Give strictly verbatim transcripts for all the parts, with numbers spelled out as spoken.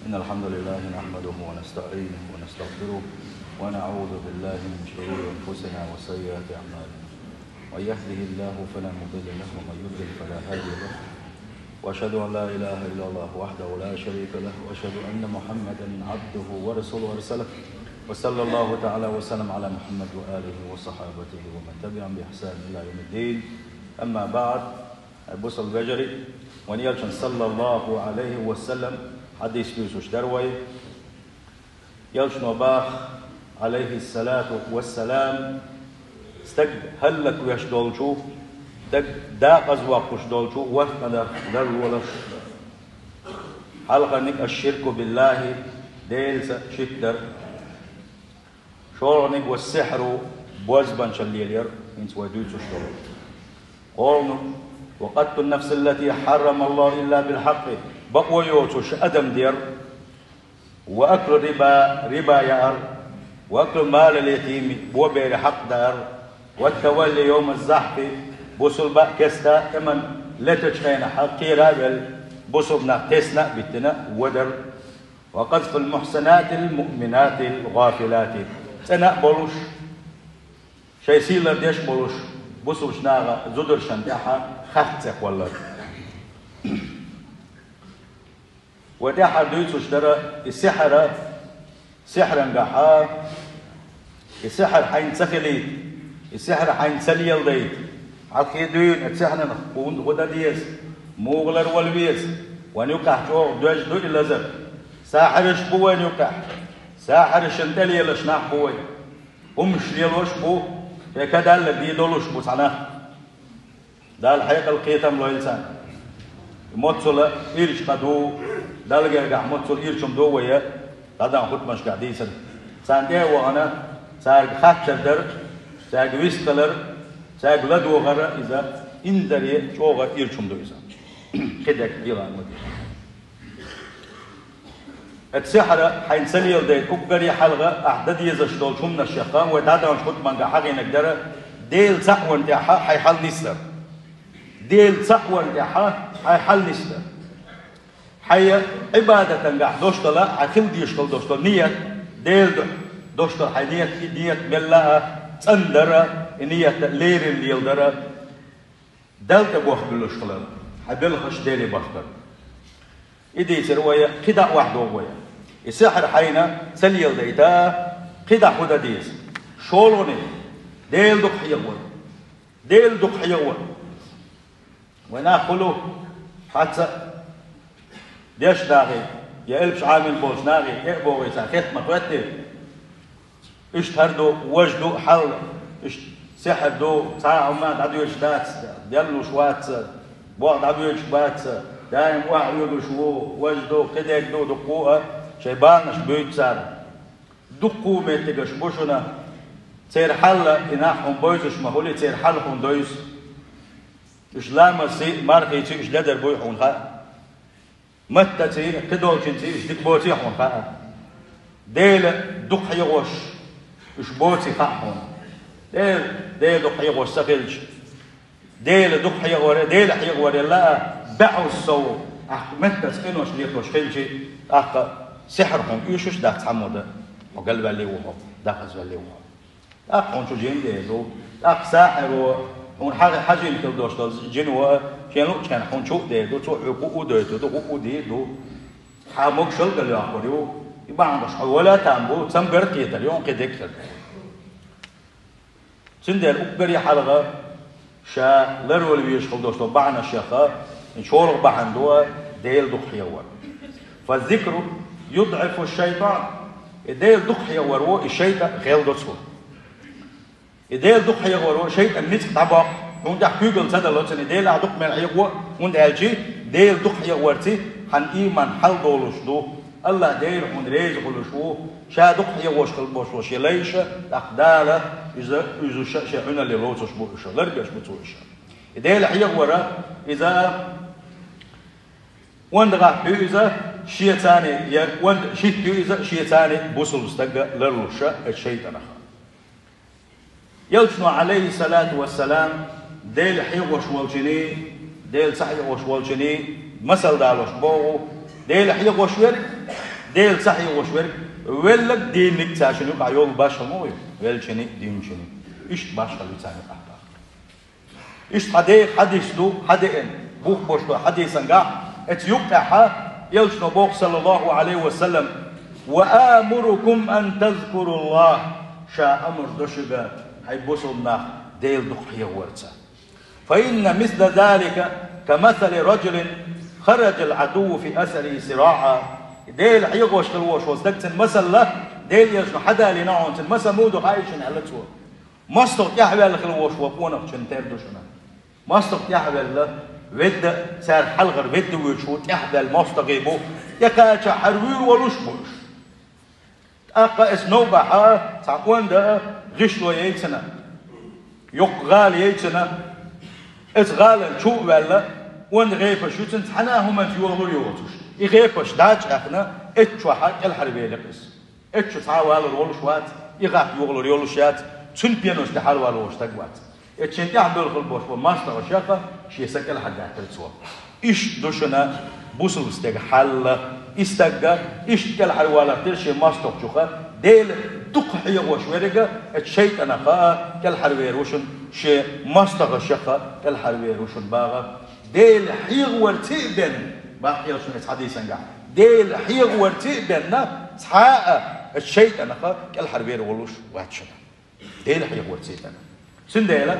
إن الحمد لله نحمده ونستعينه ونستغفره، ونعوذ بالله من شرور أنفسنا وسيئات أعمالنا. من يهده الله فلا مضل له، ومن يضلل فلا هادي له. وأشهد أن لا إله إلا الله وحده لا شريك له، وأشهد أن محمدا عبده ورسوله أرسله. وصلى الله تعالى وسلم على محمد وآله وصحابته ومن تبعهم بإحسان إلى يوم الدين. أما بعد. Бусалба вежарий, вайн элчан, саллаллаху Ӏалайхи ва саллам, хьадис дуьйцуш дар вай. Элчано баха, Ӏалайхи салату ва салам, стаг хӀаллаквеш долчу, стаг декъаза воккхуш долчу ворхӀ къинах ларлолаш. Хьалхарниг аш-ширку биллахӀи, Делаца ширк дар. ШолгӀаниг ва ас-сихьру, бозбанчалла лелаяр, хӀинца вай дуьйцуш долу. КхоалгӀаниг ва къатлу ан-нафси аллати хьаррама Аллаху илла бил-хьакъкъи, бакъо йоцуш адам дер, ва аклу ар-риба, риба яар, ва аклу мали ал-ятими, бо беран хьакъ даар, ва ат-тавалли явма аз-захьфи, бусалба а кеста, тӀеман летачу хенахь кхера а велла, бусалба нах тесна а биттина, вадар. Ва къазфу ал-мухьсанати ал-муъминати ал-гӀафилати. ЦӀена а болуш, шайн сий лардеш а болуш, бусалбачу наха зударшна тӀехь хатта цӀе кхоллар. Ва тӀаьххьара дуьйцуш дара и сихьра, сихьрангахьа, и сихьр хьайна ца хилийта, и сихьр хьайна ца леладайта, хьалххе дуьйна и сихьрана хӀун, хӀун дан деза, муха ларвала веза, вайн юкъахь чӀогӀа доьжна ду и лазар. Сахьараш бу вайн юкъахь, сахьаршна тӀе лелаш нах бу вай. ХӀуманаш лелош бу, шайн кадалла дийр долуш бу цхьа нах. Дала хьекъал, кхетам лойла царна. Моццула ирча кхаъ ду, Далла гергахь моццула ирча хӀума ду вай, дӀадаханчу хутбанашкахь дийцира. Царна тӀе а вахана, цаьрга хаттар дар, цаьрга вистхилар, цаьрга ладогӀар, иза инзаре чӀогӀа ирча хӀума ду иза. Кхидерг дийла ма ду. Оцу сихьра хьайна ца леладайта, уггаре хьалха ахь дан дезаш долчу хӀуманашех вай дӀадаханчу хутбангахь хьахийнарг дара, Дела цхьаъ варна тӀехь хьайн хьал нисдар. Дела цхьаъ варна тӀехь хьайн хьал нисдар. Хьайн Ӏибадатангахь долуш долу, хьан хила дезаш долу долуш долу ният, Делан дуьхьа долуш долу хьайн ният, и ният мелла а цӀандар, и ният леррина леладар. Далла тӀе бохбуьллуш хилар, хьайн белхаш Деле бахкар. И дийцира вай, кхидӀа а охьадогӀу вай. И сихьр хьайна ца леладайта, кхидӀа хӀун дан деза? ШолгӀаниг, Дела дукха хьехавар. Дела дукха хьехавар. Вайн нах хуьлу, хьаца дешна нахе, я элпаш Ӏамийна болчу нахе тӀе а богӀий цхьа хетта ма хӀоьттий. Иштта хӀара ду, важа ду хьал, иштта сихьр ду, цхьа а хӀума дӀадоьдуш дац, деллалуш вац, бохь дӀабоьдуш бац, даим охьа оьгуш ву, важа ду, кхидерг ду, дуккха а шайн баланаш буьйцу цара. Дуккха а меттигаш бу шуна, церан хьал, и нах хьуна бевзаш ма хуьлий, церан хьал хьуна девза. Уьш ламазций, мархийций уьш ледар буй хьуна хаьа. Маттаций, кхидолчуьнций уьш дика боций хьуна хаьа. Дела дукха хьехош уьш боций хаьа хьуна. Дела, Дела дукха хьехош ца хилча, Дела дукха хьехаваре, Дела хьехаваре лаа, баьӀаза сов, ахь меттаца къинош летош хилчий, тӀаккха сихьр хьуна оьшуш дац цхьаммо дан, хьо галваьллий ву хьо, декъазваьллий ву хьо. ТӀаккха хьуна чу жин дер ду. ТӀаккха сахьаро, хьуна хьажийна хила долуш долу жино, шен луъучу хенахь хьуна чу а дер ду, цо хьоьга хӀуъу а дойтур ду, хӀуъу а дийр ду. Хьан могушалла галйоккхур ю. И бахьанаш хьо вала а там бу, цамгар а кхетар ю, кхин дерг хир ду. Цундела уггаре хьалха ша ларвала везаш хила долуш долу бахьанашех, и шолгӀа бахьана ду Дела дукха хьехавар. Фаззикру юдӀифу шайтӀан. И Дела дукха хьехавар ву, и шайтӀа гӀел до цо. И Дела дукха хьехавар ву, шайтӀан ницкъ дӀабоккху, хьуна тӀехь куьйгалла ца дало цунна, и Дела ахь дукха мел хьехаво, хӀунда аьлча Дела дукха хьехаварций хьан ийман хьалдолуш ду, АллахӀ Дела хьуна реза хуьлуш ву, ша дукха хьехавеш хила болуш шен лайша, тӀаккха Дала иза, иза ша шен Ӏуьналле лоцуш бу уьш, ларбеш бу цо уьш. И Дела хьехавар, иза онда гӀап ю иза шеца, я онда шитта ю иза шеца бусалба стаг ларлуш оцу шайтӀанах. Элчано, Ӏалайхи салату вассалам, Дела хьехош волчуьнан, Дела ца хьехош волчуьнан масал далош боху, Дела хьехош верг, Дела ца хьехош верг, веллаг, дийннаг царна юкъахь йолу башхалла ма ву, веллачуьнан а, дийнначуьнан а. Иштта башхалла ю царна юкъахь. Иштта хьан дега хьадис ду, хьан деана, бух беш долу хьадисан гахь, оцу юккъехь Элчано боху, саллаллаху Ӏалайхи ва саллам: «Ва амурукум ан тазкуруллах», ша амр до шуьга, хьайн бусалба нах, Дела дукха хьехорца. «Фа инна мисла залика ка масали раджулин хараджал Ӏадувву фи асарихи сираӀа». Дела хьехош хила волуш волу стаг, цуьнан масалла, Дела Элчано хьадалийна хьуна, цуьнан масал муха ду хаий шуна аьлла цо. МостагӀа тӀаьхьаваьлла хила волуш волу къонах цуьнан тера ду шуна. МостагӀа тӀаьхьаваьлла, ведда, цара хьалхара ведда воьдуш ву, тӀаьхьаваьлла мостагӀий бу, тӀекхача хьарвуьйр волуш бу уьш. ТӀаккха оцу новкъахь цхьа онда гӀишло яйцина, йоккха гӀала яйцина, оцу гӀалан чу а ваьлла, онда гӀепаш ю цуьнан, цхьана а хӀуманца йохалур йоцуш. И гӀепаш дӀа а чӀаьхна, оцу чохь кӀелхьарвелира иза. Оцу чу цхьа а валур волуш вац, и гӀатта йохалур йолуш яц, цуьнан пенош тӀе хьалавалор волуш стаг вац. Оцу шен тӀаьхьа буьйлхуш болуш болу мостагӀа шех а шен са кӀелхьардаьккхира цо. Иштта ду шуна бусалба стеган хьал. И стаг а иштта кӀелхьарвалар тера шен мостагӀчух а, Дела дукха хьехош верг а, оцу шайтӀанах а кӀелхьарвер ву шуна, шен мостагӀа шех а кӀелхьарвер ву шуна боху. Дела хьехорца а бен, боху Элчано оцу хьадисан гахь, Дела хьехорца а бен, цхьа а оцу шайтӀанах а кӀелхьарвер волуш вац шуна. Дела хьехорца а бен. Цундела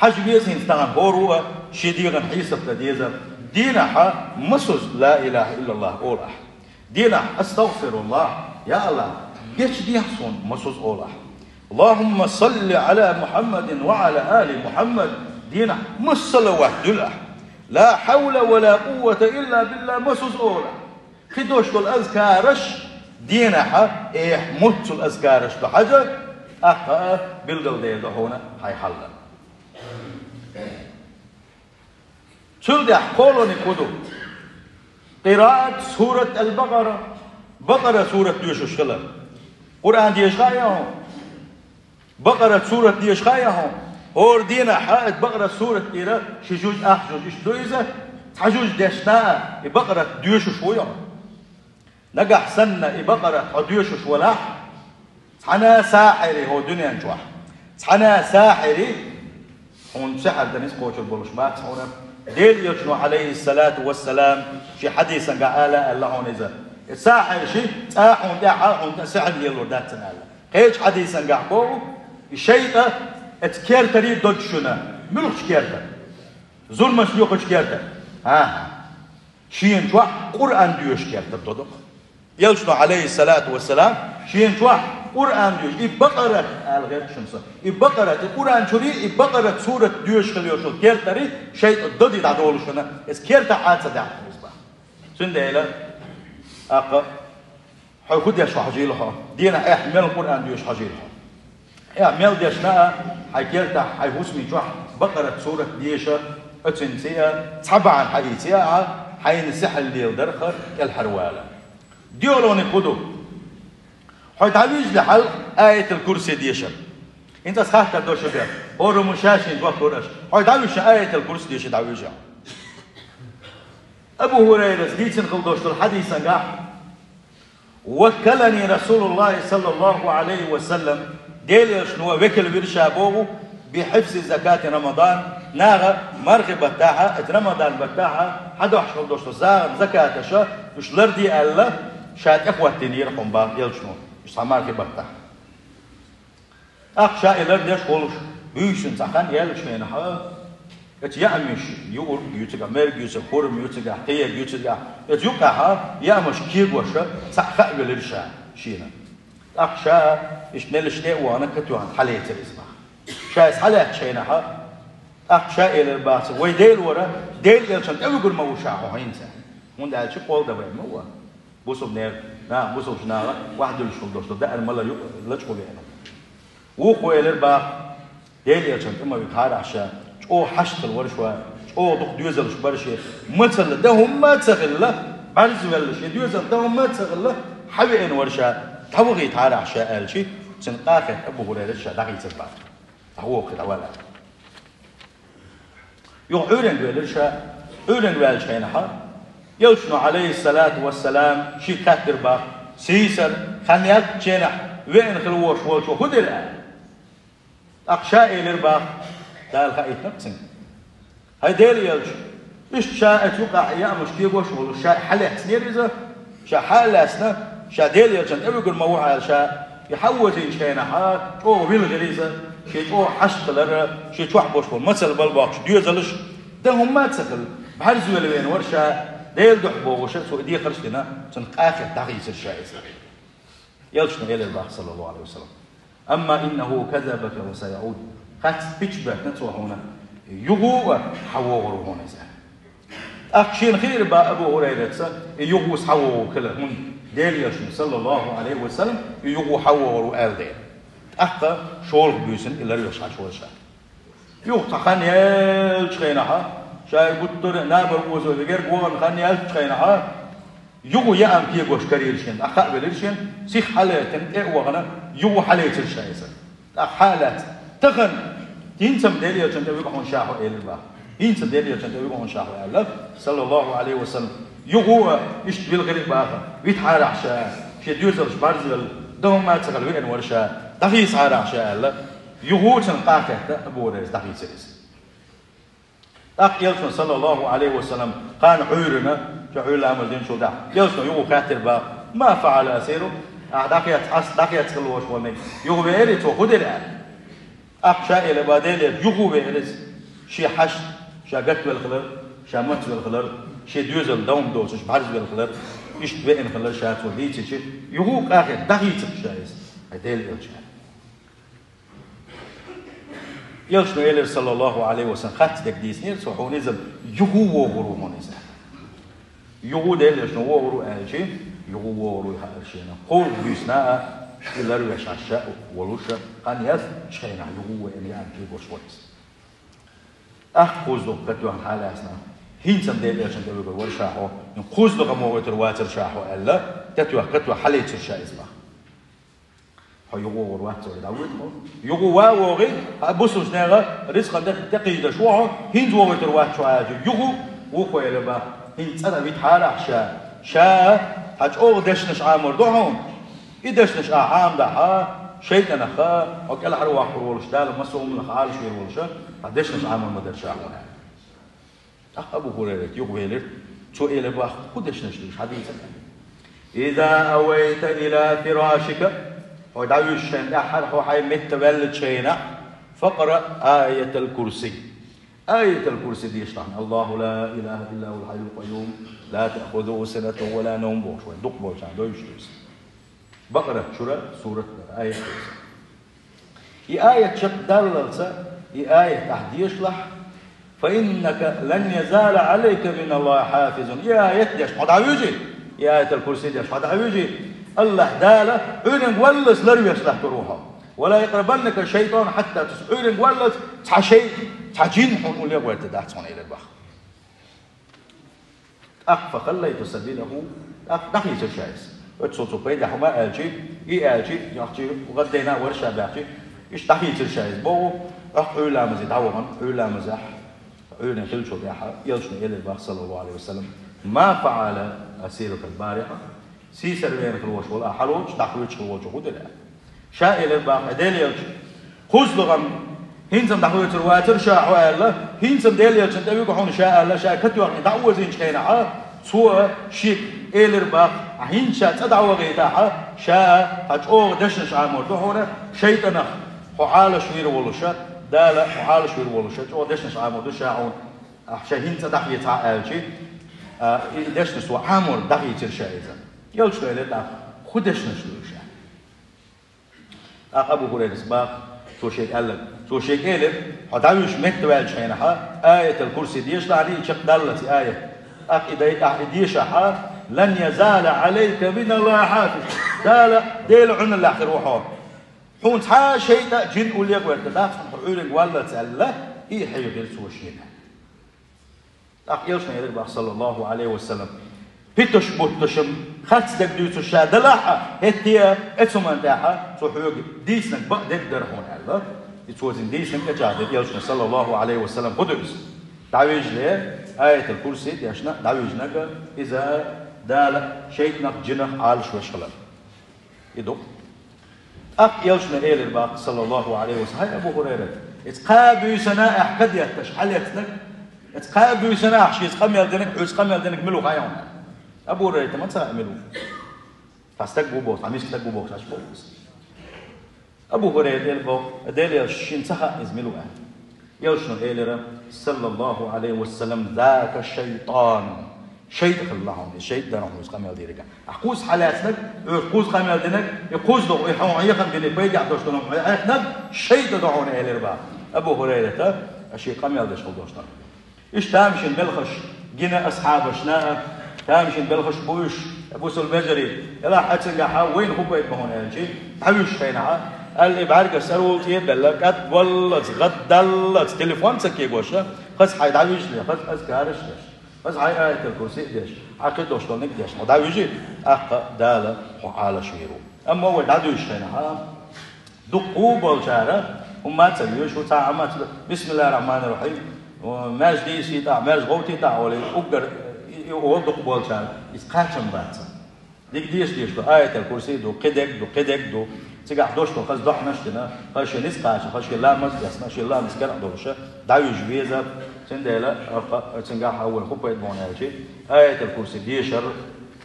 хьажа веза хӀинца тахана хӀора а шен дегӀан хьесап дан деза. Дийнахь масазза «Ла илаха иллаллах» олу ахь. Дийнахь «АстагӀфируллах», «Я АллахӀ, гечдехьа суна» масазза олу ахь. «АллахӀумма салли Ӏала Мухьаммадин ва Ӏала али Мухьаммад». Дийнахь масса салават дуьллу ахь. «Ла хьавла ва ла къуввата илла биллах» масазза олу ахь. Кхин долуш долу азкараш дийнахь, эхь, муьлххачул азкараш ду хьажа, тӀаккха а билгалдер ду хьуна хьайн хьал. Цул тӀаьхьа кхолланиг хӀун ду? Къираат сурат ал-Бакъара, Бакъара сурат доьшуш хилар. Къуръан деша хаьа хьуна? Бакъарат сурат деша хаьа хьуна? ХӀора дийнахь а и Бакъарат сурат тӀера ши жуж, ах жуж, иштта ду иза, цхьа жуж дешна а, и Бакъарат доьшуш вуй хьо. Нагахь санна и Бакъарат хьо доьшуш валахь, цхьана а сахьаре хӀокху дуьнен чохь, цхьана а сахьаре хьуна сихьр дан иза кхочур болуш бац хьуна. Делан Элчано, Ӏалайхиссалату вассалам, шен хьадисан гахь ала аьлла хьуна иза: «И сахьаршна цкъа а хьуна тӀехь а хьуна тӀе сихьр лелор дац царна», аьлла. Кхечу хьадисан гахь боху: «И шайтӀа оцу кертарий додуш шуна». Муьлхачу кертара? Зурмаш лоькхучу кертара? ХӀан-хӀа. Шена чохь Къуръан доьшучу кертара додо-кх. Элчано, Ӏалайхиссалату вассалам, шена чохь Къуръан доьшу, и Бакъарат аьлла гӀерта шуна со. И Бакъарат, и Къуръан чуьра, и Бакъарат сурат доьшуш хила йолчу кертарий шайтӀа додий дӀадолуш шуна, иза кертахь а ца даьхьна иза боху. Цундела, тӀаккха хьо хӀун деш хьажийла хьо? Дийнахь эхь мел Къуръан доьшуш хьажийла хьо? Эхь мел дешна а, хьайн кертахь, хьайн хӀусамийн чохь Бакъарат сурат деша, оцуьнца а, цхьа бахьана хьаийца а, хьайна сихьр леладарх а кӀелхьарвала. ДоьалгӀаниг хӀун ду? Хьо дӀавижале хьал Аятал Курси дешар. ХӀинца аса хаттар до шуьга, хӀора хӀуманна ша-шена жоп лур аша. Хьо дӀавижча Аятал Курси деши дӀавижа. Абу ХӀурайрас дийцина хила долуш долу хьадисан гахь: «Ваккалани Расулуллахи саллаллаху Ӏалайхи ва саллам», Делан Элчано векал вира ша боху, «би хьифзи закати Рамадан», наха мархи баттахь а, оцу Рамадан баттахь а хьадохьуш хила долуш долу сагӀан закаташ, уьш ларде аьлла, ша тӀехӀоттийнера хьуна боху Элчано, уьш цхьа мархи баттахь. ТӀаккха ша и лардеш волуш, буьйсанна цхьа хан яьллачу хенахь, оцу яамаш юург ю цигахь, мерг ю цигахь, хурма ю цигахь, кхерг ю цигахь, оцу юккъехь яамаш кегош цхьаъ хаа велира ша шена. ТӀаккха ша иштта меллаша тӀе а вахана, катоьхна хьалецира иза боху. Ша иза хьалаьцначу хенахь, тӀаккха ша элира боху: «Вай Дела вара, Делан Элчанна тӀевуьгур ма ву ша хьо хӀинца». ХӀунда аьлча кхолладан вай ма ву. Бусалба нер-, наха, бусалба наха охьадуьллуш хила долуш ду, даар ма ло ю-, лачкъа веана. Вукхо элира боху: «Делан Элчанна тӀе ма вуьгу хьарахь ша, чӀогӀа хьашт хилла вара ша, чӀогӀа дукха доьзалш бара шен, мацалла дан хӀумма а ца хилла, бӀаьрзавелла шен доьзал дан хӀумма а ца хилла, хьавеана вара ша, дӀавахийта хьарахь ша», аьлча, цуьнан къахетта Абу ХӀурайрас ша дӀахийцира боху. ДӀавоха, дӀавала. Юха Ӏуьйренга велира ша. Ӏуьйренга ваьллачу хенахь, Элчано, Ӏалайхи ссалату вассалам, шийга хаьттира бах, сийсара, хан яьллачу хенахь веана хила волуш волчо хӀун дира аьлла. ТӀаккха ша элира бах, Дала хаийтина-кх цуьнга. ХӀай Делан элча, иштта ша оцу юкъахь яамаш кегош а волуш, ша хьалаьцнера иза, ша хьа а лаьцна, ша Делан элчанна тӀевуьгур ма ву аьлла, ша и хьан вожийначу хенахь чӀогӀа вилхира иза, шен чӀогӀа хьашт хилар, шен чохь болуш болу мацалла бала боккхуш доьзалш, дан хӀумма а ца хилла, бӀаьрзе велла веана вара ша, Делан дуьхьа бохуш, цо и дехарш а дина, цунах къахетта дӀахийцира ша иза. Элчано элира бах, саллаллаху Ӏалайхи ва саллам: «Амма иннаху казабака ва саяӀуд». Хьаца пичча боьттина цо хьуна, юха а хьан вогӀур ву хьуна иза. ТӀаккха шена хиира бах Абу ХӀурайрас, и юха а схьавогӀург хилар, хӀунда Делан элчано, саллаллаху Ӏалайхи ва саллам, и юха а хьан вогӀур ву аьлла дела. ТӀаккха шолгӀа буьйсанна и ларвеш хьаьжира ша. Юха цхьа хан яьллачу хенахь, шайн гуттара а набар озо вегерг вахана хан яьллачу хенахь, юха яам кегош карийра шена, тӀаккха а велира шена, сиха хьалаьцна, тӀе а вахана, юха хьалецира ша иза. ТӀаккха хьа а лаьцна: «Тахана хӀинца-м Делан элчанна тӀевуьгу хьуна ша хьо», — элира бах. «ХӀинца-м Делан элчанна тӀевуьгу хьуна ша хьо», — аьлла, саллаллаху Ӏалайхи ва саллам. Юха а иштта вилхира бах, витахьара ша, шен доьзалш бӀаьрзе велла, дан хӀумма а ца хилла веана вара ша, дӀахийцахьара ша аьлла, юха а цунах къахетта Абу ХӀурайрас дӀахийцира иза. ТӀаккха элчано, саллаллаху Ӏалайхи ва саллам, кхана Ӏуьйранна, ша Ӏуьйра ламаз динчул тӀаьхьа, элчано юха хаьттира бах: «Ма фаӀала асирук?» Ахь дӀакхетта, ас дӀакхетта хилла волуш волу ниг, юха веарий цо, хӀун дира аьлла. ТӀаккха ша элира бах, Делан элча, юха а веара иза, шен хьашт, ша гатвелла хилар, ша мацвелла хилар, шен доьзална дан хӀума доцуш бӀаьрзе велла хилар, иштта веана хилар ша цо дийцича, юха а къахетта дӀахийцира ша иза, хӀай Делан элча. Элчано элира, саллаллаху Ӏалайхи ва саллам, хатта дерг дийцинера цо хьуна иза, юха а вогӀур ву хьуна иза. Юха а Делан элчано вогӀур ву аьлча, юха а вогӀур ву хаьара шена. Кхузткъа буьйсанна а и ларвеш Ӏаш ша а волуш, хан яьллачу хенахь юха а веана яам кегош вара иза. ТӀаккха кхузткъа катоьхна хьалаьцна: «ХӀинца-м Делан элчанна тӀевуьгур вара ша хьо, кхузткъа ма вогӀуьйтур вацара ша хьо», — аьлла, тӀетоьхна катоьхна хьалецира ша иза бах. Хьо юха вогӀур вац, цо и дӀавоьду хьо. Юха ван а вогӀий, хьан бусулбанех рицкъан тӀе-, тӀекхийдаш ву хьо, хӀинца вогӀуьйтур вац хьо аьлча, юха а ву хьо элира бах, хӀинца цӀа а витахьара ахь ша. Ша хьан чӀогӀа дешнаш Ӏамор ду хьуна. И дешнаш ахь Ӏамадахь, шайтӀанах, хьо кӀелхьарвоккхур волуш, Дала массо а хӀуманах Ӏалашвийр волуш, хьан дешнаш Ӏамор ма дара ша хьуна. ТӀаккха Абу ХӀурайрат юхавелира, цо элира бах, хӀун дешнаш ду уьш, хьадийцара. «Иза авайта ила фирашика», хьо дӀавуьжучу хенахь, тӀаьххьара хьо хьайн метта ваьллачу хенахь, «факъраъ аятал курси». Аятал курси дешалахь: «Аллаху ла илаха илла хул хьайюл къайюм, ла таъхузуху синатун ва ла навм», бохуш вайн дукха болчарна девзаш ду иза. Бакъарат чуьра сурат дара, аят дара иза. И аят чекхдаллалца, и аят ахь дешалахь: «Фа иннака лан язала Ӏалайка миналлахи хьафизун». И аят деш хьо дӀавуьжий, и аятал курси деш хьо дӀавуьжий, Аллахь Дала Ӏуьйранга валлалц ларвеш латтор ву хьо. «Ва ла якърабаннака шайтӀан хьатта тус». Ӏуьйранга валлалц цхьа шайтӀа, цхьа жин хьуна улле а гӀоьрта дац хьуна, элира бах. «Ахфа халлайту сабилаху», тӀаккха дӀахийцира ша иза. Оццул цо пайда хӀума аьлчи, и аьлчи, яхчи, гӀаддайна а вара ша баьхчи, иштта дӀахийцира ша иза. Боху, тӀаккха Ӏуьйра ламазе дӀавахана, Ӏуьйра ламазехь, Ӏуьйран хиллачул тӀаьхьа, элчано элира бах, саллаллаху Ӏалайхи ва саллам: «Ма фаӀала асирукал барихьа?» Сийсара веана хила волуш волу ахь хьалоцуш, дӀахоьцуш хила волчо хӀун дира аьлла. Ша элира бах, хӀай Делан элча, кхузткъа-м хӀинца-м дӀахоьцур вацара ша хьо аьлла, хӀинца-м Делан элчанна тӀевуьгу хьуна ша аьлла, ша катоьхна дӀаозийначу хенахь, цо шега элира бах, ахь хӀинца ша цӀа дӀавахийтахь, ша хьан чӀогӀа дешнаш Ӏамор ду хьуна, шайтӀанах хьо Ӏалашвийр волуша, Дала хьо Ӏалашвийр волуша, чӀогӀа дешнаш Ӏамор ду ша хьуна, ахь ша хӀинца дӀахецахь аьлчи, а, и дешнаш цо Ӏамор дӀахийцира ша иза. Элчано элира тӀаккха: «ХӀун дешнаш ду уьш?» ТӀаккха Абу ХӀурайрас бах, цо шега аьлларг. Цо шега элира: «Хьо дӀавуьжуш метта ваьллачу хенахь, аятал курси дешалахь, и чекхдаллалц и аят. ТӀаккха и дай-, ахь и дешахь, лан язала Ӏалайка миналлахи хьафиз». Дала, Дела Ӏуьналлехь хир ву хьо. Хьуна цхьа а шайтӀа а, жин улле а гӀоьрта дац хьуна, хьо Ӏуьйранга валлалц аьлла, и хьехира цо шена. ТӀаккха элчано элира бах, саллаллаху Ӏалайхи ва саллам: «Питаш-бутташ-м харц дерг дуьйцуш ша далахь а, хӀетте а, оцу хӀуманна тӀехь цо хьоьга дийцинарг бакъдерг дара хьуна», — аьлла. И цо цунна дийцинарг тӀечӀагӀдира элчано, саллаллаху Ӏалайхи ва саллам, хӀун ду иза? ДӀавижале, Аятал-Курси дешна дӀавижнаг, иза Дала шайтӀанах, жинах Ӏалашвеш хилар. И ду. ТӀаккха элчано элира бакъ, саллаллаху Ӏалайхи ва саллам: «ХӀай, Абу ХӀурайра, эца кхаа буьйсанна ахь кадетташ хьалецнаг, эца кхаа буьйсанна ахь шеца къамел динаг, хьоьца къамел динаг мила ву хьайна?» Абу ХӀурайрата ма ца хаьа мила ву. Цхьа стаг ву бохуш, цхьа миска стаг ву бохуш, аьлла боху иза. Абу ХӀурайрата элира боху, Делан элчано шена ца хаьа иза мила ву аьлла. Элчано элира, саллаллаху Ӏалайхи ва саллам: «Зака шайтӀан». ШайтӀа хилла хьуна, иза шайтӀа дара хьуна иза къамел дийриг. Ахь кхузза хьалецнаг, оьшуш кхузза къамел динаг, и кхузза догӀу, и хьуна хьехам бина, и пайда тӀехь долуш долу хьехнаг, шайтӀа ду хьуна, элира бакъ Абу ХӀурайрата, шен къамел деш хила долуш долу. Иштта тамашийна белхаш гина асхьабашна а, тамашийна белхаш бу уьш, бусалба вежарий, делахь а цуьнгахьа вайна хӀун пайда бу хьуна аьлчи, дӀавуьжучу хенахьа, аьлла, и бӀаьргаш сарвала тӀе а белла, кӀадваллалц, гӀаддаллалц, телефон ца кегоша, хаза хьайн дӀавижале, хаза азкараш а деш, хаза хьайн Аятал-Курси а деш, хьан кхидолуш долниг а деш, хьо дӀавижи, тӀаккха Дала хьо Ӏалашвийр ву. Амма вай дӀадуьжучу хенахьа, дуккха а болчара, хӀумма а ца вуьжуш, цхьа а хӀумма а ца, бисмиллахӀир-рахьманир-рахьим, маьрша дийсийтахь, маьрша гӀовтийтахь олий, уггар и, и олу дуккха болчара, иза кхачам бац. Дика дийша дийша ду, Аятал-Курси ду, кхидерг ду, кхидерг ду. Цигахь долуш долу хаза доӀанаш а дина, хаза шен ницкъ кхача, хаза шен ламаз а десна, шен ламаз кара а долуша, дӀавуьжа веза, цундела, а, цуьнгахь а вай хӀун пайда бу хьуна аьлчи, Аятал-Курси дешар,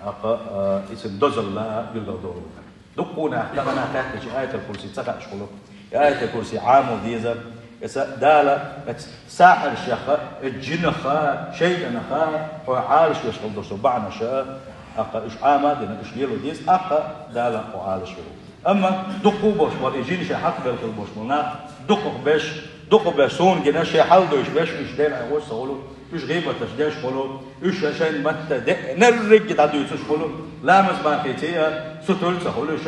а, а, и цуьнан дозалла а билгалдолу. Дуккха а нах тахана хаьттича Аятал-Курси ца хаьаш хуьлу. И Аятал-Курси Ӏамо деза. Эца Дала, эца сахьаршеха, эца жинаха, шайтӀанаха, хьо Ӏалашвеш хила долуш долу бахьанаша, тӀаккха уьш Ӏама а дина, уьш лело деза, тӀаккха Дала хьо Ӏалашвийр ву. Амма дуккха а болуш болу, и жин шайн хьакъ белла хила болуш болу нах, дукхах беш, дукха беш, суна гина, шайн хьал дойуш беш, уьш дерриг гӀо ца хуьлу. Уьш гӀийбаташ деш хуьлу, уьш шайн матта де-, нерригга дӀадуьйцуш хуьлу, ламаз бахийти а, сутула ца хуьлу уьш,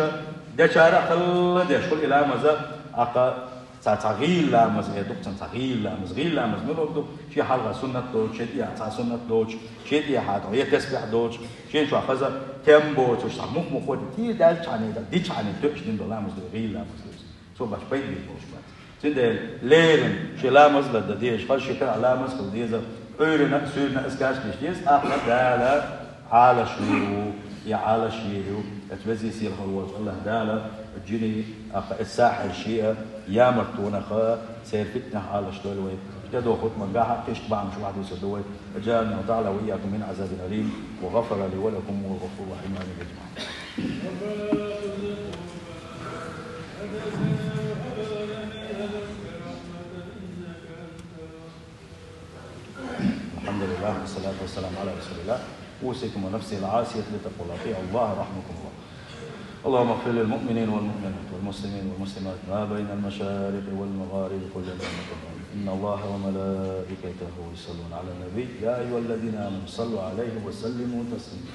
дечара а хала деш хуьлу и ламаза, тӀаккха цхьа, цхьа гӀийла ламаз эр ду-кх цунна, цхьа гӀийла ламаз. ГӀийла ламаз мила ду? Шен хьалха суннат доцуш, шен тӀехьа цхьа суннат доцуш, шен тӀехьа ткъа я тесбихь доцуш, шен чохь хаза тем боцуш, цхьа мух-муха тӀе даьллачхьаний, дичхьаний тоьуш дина долу ламаз ду, гӀийла ламаз ду. Цо баш пайда бийр болуш бац. Цундела леррина шен ламаз а лардан дезаш, хаза шен карахь ламаз а хила деза, Ӏуьйранна а, суьйранна а азкараш деш деза, тӀаккха Дала Ӏалашвийр ву, я Ӏалашвийр ю, эца везий сийлахь волчу АллахӀ Дала, жинийн, тӀаккха эца сахьаршийн а, ямартонах а, церан фитнех Ӏалашдойла вай. ТӀедогӀу хутбан гахь а кхин бахьанаш охьадуьйцур ду вай. أجارني الله تعالى وإياكم من عذاب أليم، وغفر لي ولكم، وهو الغفور الرحيم. آمين يا جماعة. الحمد لله، والصلاة والسلام على رسول الله. أوصيكم ونفسي العاصية بتقوى الله. أطيعوا الله رحمكم الله. اللهم اغفر للمؤمنين والمؤمنات والمسلمين والمسلمات ما بين المشارق والمغارب كلهم، إن الله وملائكته يصلون على النبي، يا أيها الذين آمنوا صلوا عليه وسلموا تسليما.